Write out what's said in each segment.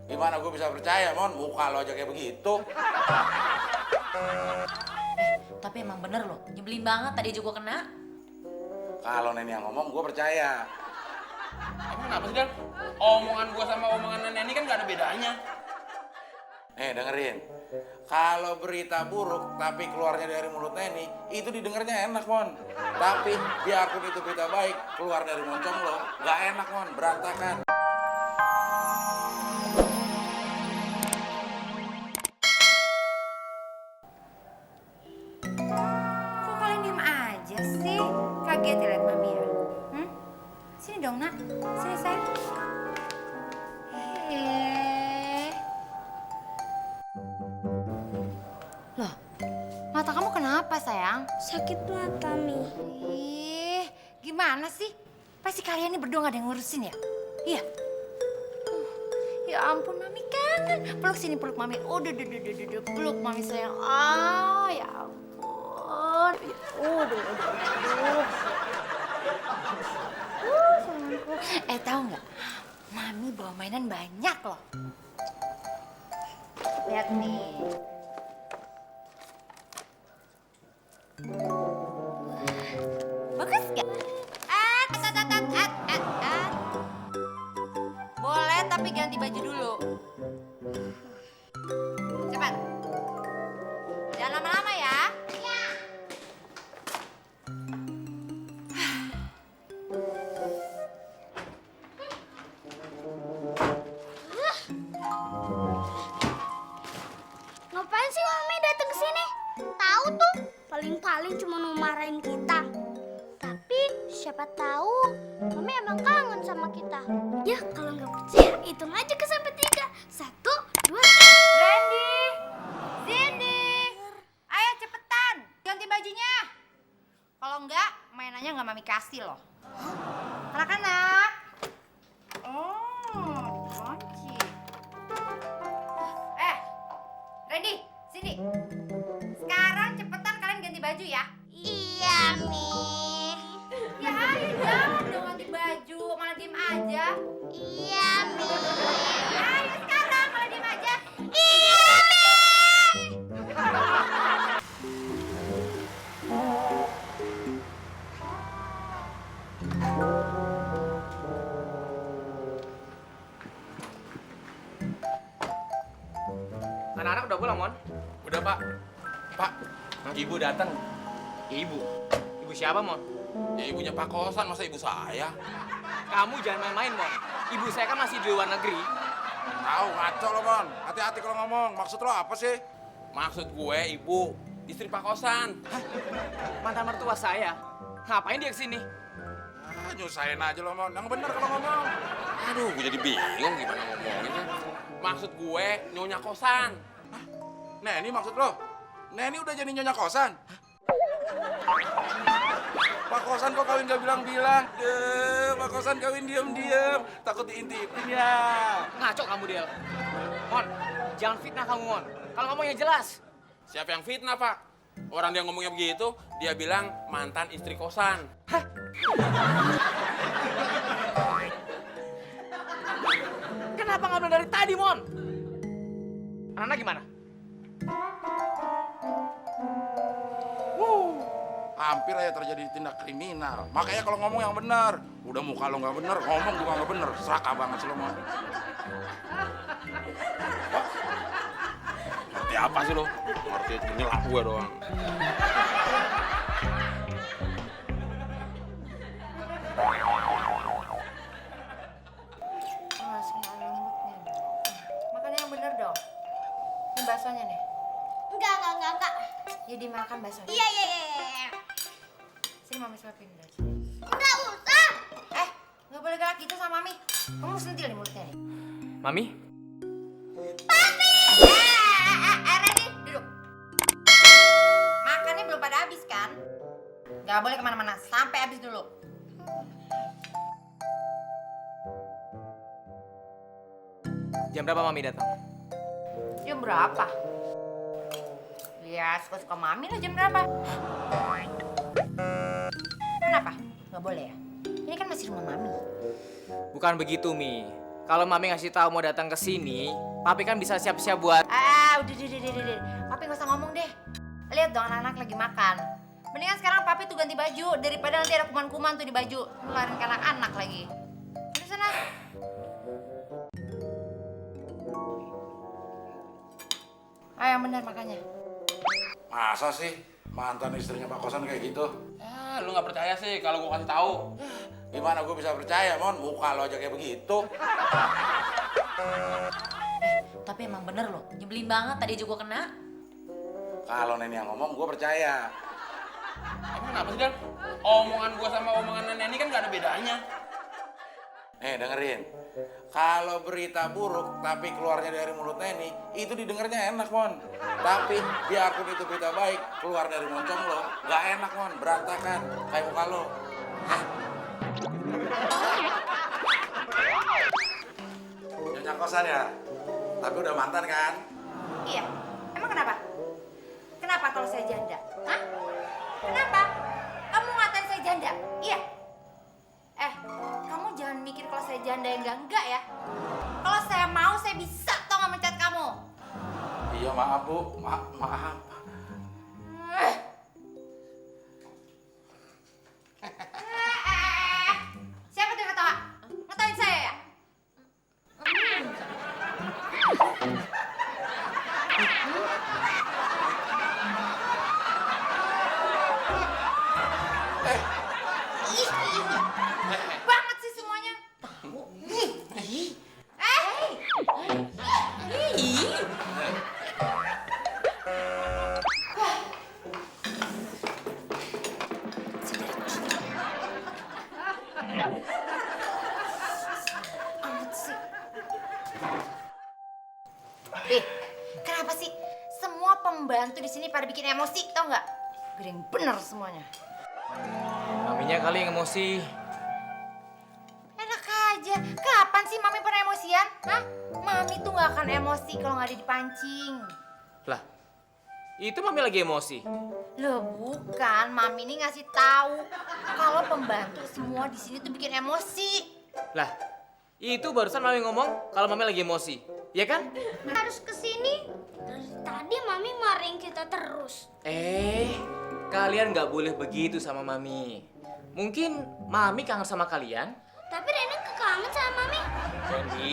Gimana gue bisa percaya, Mon? Muka lo aja kayak begitu. Tapi emang bener loh, nyebelin banget tadi juga kena. Kalau Neni yang ngomong, gue percaya. Emang kenapa sih, Dan? Omongan gua sama omongan Neni kan gak ada bedanya. Nih, dengerin. Kalau berita buruk tapi keluarnya dari mulut Neni, itu didengarnya enak, Mon. Tapi biarpun itu berita baik, keluar dari moncong lo, gak enak, Mon. Berantakan. Kok kalian diem aja sih? Kaget ya liat mami ya? Sini dong nak, sini sayang. Loh, mata kamu kenapa sayang? Sakit mata, Mi. Gimana sih? Pasti kalian ini berdua gak ada yang ngurusin ya? Iya. Ya ampun, mami kangen. Peluk sini, peluk mami. Udah, peluk mami sayang. Ya ampun. Udah. Sayangku. Tahu nggak? Mami bawa mainan banyak loh. Lihat nih. Bagus nggak? Boleh, tapi ganti baju dulu. Cepat. Jangan lama-lama ya. Iya. Ngapain sih Mami datang ke sini? Tahu tuh, paling-paling cuma mau marahin kita. Tapi siapa tahu Mami emang kangen sama kita. Ya kalau nggak percaya, hitung aja ke sampai 3. 1, 2, 3. Randy, Cindy, ayo cepetan ganti bajunya. Kalau enggak, mainannya nggak mami kasih loh. Anak-anak. Oh, kunci. Randy, sini. Sekarang cepetan kalian ganti baju ya. Iya, Mi. Ya ayo jangan dong ganti baju, malah diem aja. Iya, Mi. Ayo sekarang malah diem aja. Iya, Anak-anak udah pulang, Mon? Udah, Pak. Pak, ibu datang. Ibu? Ibu siapa, Mon? Ya ibunya Pak Kosan, masa ibu saya? Kamu jangan main-main, Mon. Ibu saya kan masih di luar negeri. Tahu, ngaco lo, Mon. Hati-hati kalau ngomong. Maksud lo apa sih? Maksud gue, ibu, istri Pak Kosan. Mantan mertua saya. Ngapain dia kesini? Nyusahin aja lo, Mon. Yang bener kalau ngomong. Aduh, gue jadi bingung gimana ngomongnya. Maksud gue, nyonya kosan. Hah? Neni maksud lo? Neni udah jadi nyonya kosan? Pak Kosan kok kawin gak bilang-bilang? Pak Kosan kawin diem-diem. Takut diintipin ya. Ngaco kamu, Del. Mon, jangan fitnah kamu, Mon. Kalau ngomong yang jelas. Siapa yang fitnah, Pak? Orang dia ngomongnya begitu, dia bilang mantan istri kosan. Hah? Kenapa nggak bilang dari tadi, Mon? Anak-anak gimana? Hampir aja terjadi tindak kriminal. Makanya kalau ngomong yang benar. Udah muka lo nggak bener, ngomong juga nggak bener. Serakah banget sih lo, Mon. Ngerti apa sih lo? Ngerti nyelak gue doang. Masuk rambutnya dong. Makannya yang bener dong. Ini baksonya nih. Enggak. Ya dimakan baksonya. Iya. Sini mami suapin dulu. Enggak usah. Nggak boleh galak gitu sama mami. Kamu sentil nih mulutnya nih. Mami? Ready, duduk. Makannya belum pada habis kan? Nggak boleh kemana-mana, sampai habis dulu. Jam berapa Mami datang? Jam berapa? Ya, suka-suka mami lah jam berapa. Kenapa? Nggak boleh ya? Ini kan masih rumah mami. Bukan begitu, Mi. kalau Mami ngasih tahu mau datang ke sini, Papi kan bisa siap-siap buat. Udah. Papi gak usah ngomong deh. Lihat dong anak-anak lagi makan. Mendingan sekarang papi tuh ganti baju daripada nanti ada kuman-kuman tuh di baju. Ngeluarin ke anak-anak lagi. Udah sana. Ayo yang benar makanya. Masa sih mantan istrinya Pak Kosan kayak gitu? Ah, lu nggak percaya sih kalau gua kasih tahu. Gimana gue bisa percaya, Mon? Muka lo aja kayak begitu. Tapi emang bener loh, nyebelin banget tadi juga kena. Kalau Neni yang ngomong, gue percaya. Emang kenapa sih, Dan? Omongan gua sama omongan Neni kan gak ada bedanya. Dengerin. Kalau berita buruk tapi keluarnya dari mulut Neni, itu didengarnya enak, Mon. Tapi biarpun itu berita baik, keluar dari moncong lo, gak enak, Mon. Berantakan, kayak muka lo. Nyonya kosan ya? Tapi udah mantan kan? Iya. Emang kenapa? Kenapa kalau saya janda? Hah? Kenapa? Kamu ngatain saya janda? Iya. Kamu jangan mikir kalau saya janda yang enggak ya. Kalau saya mau, saya bisa tau nggak mencat kamu. Iya, maaf, Bu. Maaf. Siapa tuh yang ketawa? Ngatain saya ya? Banget sih semuanya. Amat sih. Kenapa sih semua pembantu di sini pada bikin emosi, tau nggak? Gede yang bener semuanya. Maminya kali yang emosi. Enak aja. Kapan sih Mami pernah emosian? Hah? Mami tuh nggak akan emosi kalau nggak ada dipancing. Lah, itu Mami lagi emosi. Loh bukan, Mami ini ngasih tahu kalau pembantu semua di sini tuh bikin emosi. Lah, itu barusan Mami ngomong kalau Mami lagi emosi. Ya kan? Harus kesini. Dari tadi Mami marahin kita terus. Kalian nggak boleh begitu sama Mami. Mungkin Mami kangen sama kalian. Tapi Rena kekangen sama Mami. Randy,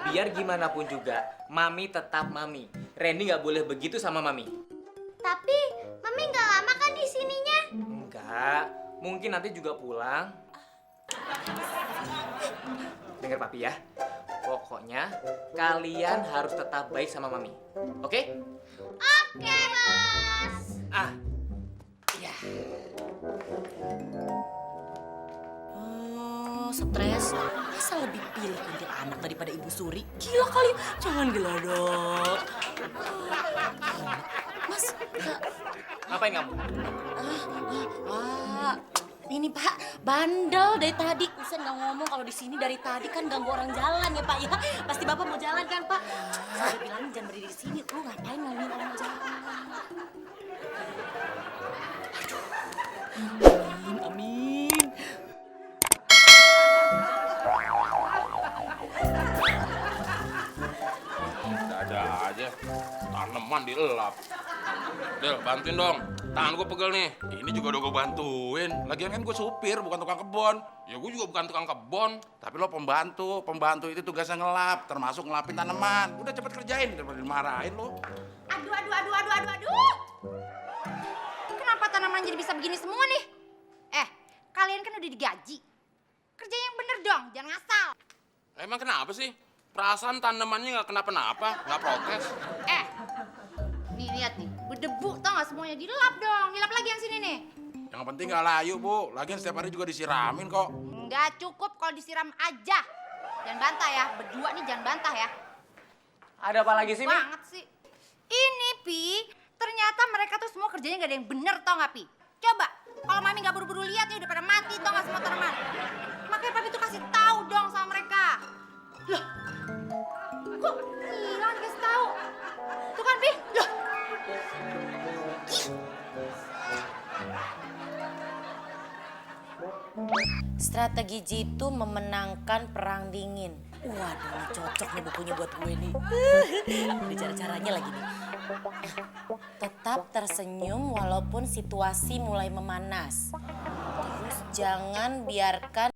biar gimana pun juga, Mami tetap Mami. Randy nggak boleh begitu sama Mami. Tapi Mami nggak lama kan di sininya? Enggak, mungkin nanti juga pulang. Dengar Papi ya. Pokoknya kalian harus tetap baik sama Mami. Oke? Oke, Bos. Iya. Oh, stres. Masa lebih pilih kuntilanak daripada Ibu Suri? Gila kali, jangan geladok. Mas, Ngapain kamu? ini Pak, bandel dari tadi. Bisa nggak ngomong kalau di sini dari tadi kan ganggu orang jalan ya Pak ya. Pasti Bapak mau jalan kan Pak? Saya bilang jangan berdiri di sini. Lu ngapain ngomongin orang jalan? Amin. Ada aja. Tanaman dilelap. Del, bantuin dong. Tangan gue pegel nih. Ini juga udah gue bantuin. Lagian kan gue supir, bukan tukang kebon. Ya gue juga bukan tukang kebon. Tapi lo pembantu. Pembantu itu tugasnya ngelap, termasuk ngelapin tanaman. Udah cepet kerjain, daripada dimarahin lo. Aduh. Kenapa tanaman jadi bisa begini semua nih? Kalian kan udah digaji. Kerja yang bener dong, jangan ngasal. Emang kenapa sih? Perasaan tanamannya nggak kenapa-napa, nggak protes. Nih lihat nih, berdebu tau gak semuanya, dilap dong, dilap lagi yang sini nih. Yang penting nggak layu, Bu. Lagian setiap hari juga disiramin kok. Nggak cukup kalau disiram aja. Jangan bantah ya, berdua nih jangan bantah ya. Ada apa lagi sih, Mi? Banget sih. Ini, Pi, ternyata mereka tuh semua kerjanya nggak ada yang bener tau gak, Pi? Coba, kalau Mami nggak buru-buru lihat nih udah pada mati tau gak semua tanaman. Makanya Papi tuh kasih tahu dong sama mereka. Loh, kok hilang dikasih tahu? Tuh kan, Pi? Loh. Strategi jitu memenangkan perang dingin. Waduh, ini cocok nih bukunya buat gue nih. Ada cara-caranya lagi nih. Tetap tersenyum walaupun situasi mulai memanas. Terus jangan biarkan